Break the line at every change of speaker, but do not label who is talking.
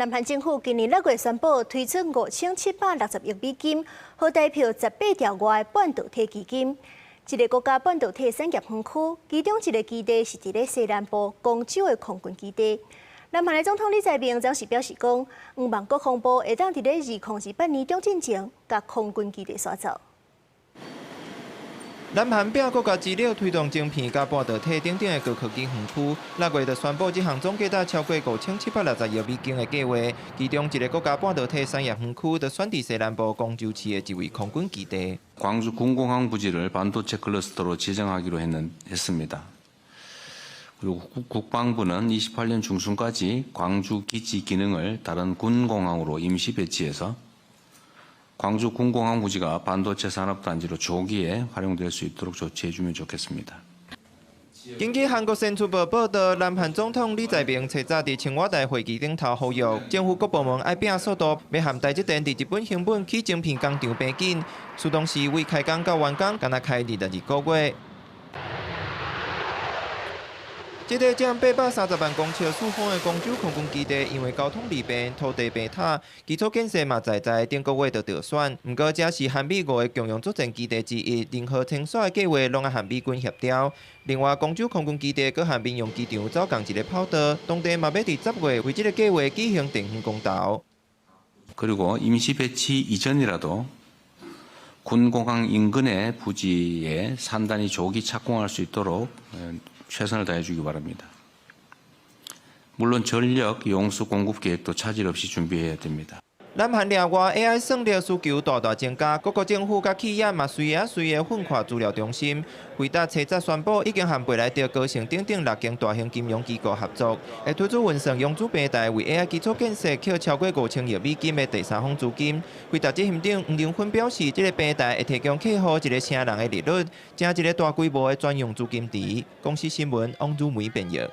南韓政府今年6月宣布推出5760億美金，予台票18兆外半導體基金。一个國家半導體產業園區，其中一个基地是佇咧西南部光州的空軍基地。南韓的總統李在明當時表示講，向望國防部會當佇咧2028年中進前，共空軍基地徙走。
南韓拚國家之力推動晶片佮半導體等等的高科技園區，6月就宣布這項總價值超過5760億美金的計劃，其中一个國家半導體產業園區就選佇西南部光州市的一位空軍基地。
광주 군공항 부지를 반도체 클러스터로 지정하기로 했습니다. 그리고 국방부는 28년 중순까지 광주 기지 기능을 다른 군공항으로 임시 배치해서 광주 군공항 부지가 반도체 산업단지로 조기에 활용될 수 있도록 조치해주면 좋겠습니다.
根據韓國先進報報導，南韓總統李在明初早佇青瓦台會議頂頭呼籲，政府各部門愛拚速度，欲和台積電佇日本熊本起晶片工廠平緊，使當時為開工到完工，干焦開22個月。這個佔830萬公尺四方的光州空軍基地，因為交通利便、土地平坦、基礎建設嘛在在，頂個月就著選。毋過，這是韓美五个共用作戰基地之一，任何遷徙的計劃攏愛和美軍協調。另外，光州空軍基地閣和民用機場走仝一个跑道，當地嘛欲佇10月為這个計劃舉行電視公投。
그리고 임시 배치 이전이라도 군공항 인근의 부지에 산단이 조기 착공할 수 있도록 최선을 다해 주기 바랍니다. 물론 전력 용수 공급 계획도 차질 없이 준비해야 됩니다.
南韓另外 AI 算力需求大大增加，各國政府佮企業嘛隨仔隨的奮跨資料中心。輝達初早宣布已經和貝萊德、高盛等等六間大型金融機構合作，會推出雲算融資平台，為 AI 基礎建設抾超過5000億美金的第三方資金。輝達執行長黃仁勳表示，這个平台會提供客戶一个成人的利率，成一个大規模的專用資金池。公視新聞王如梅編譯。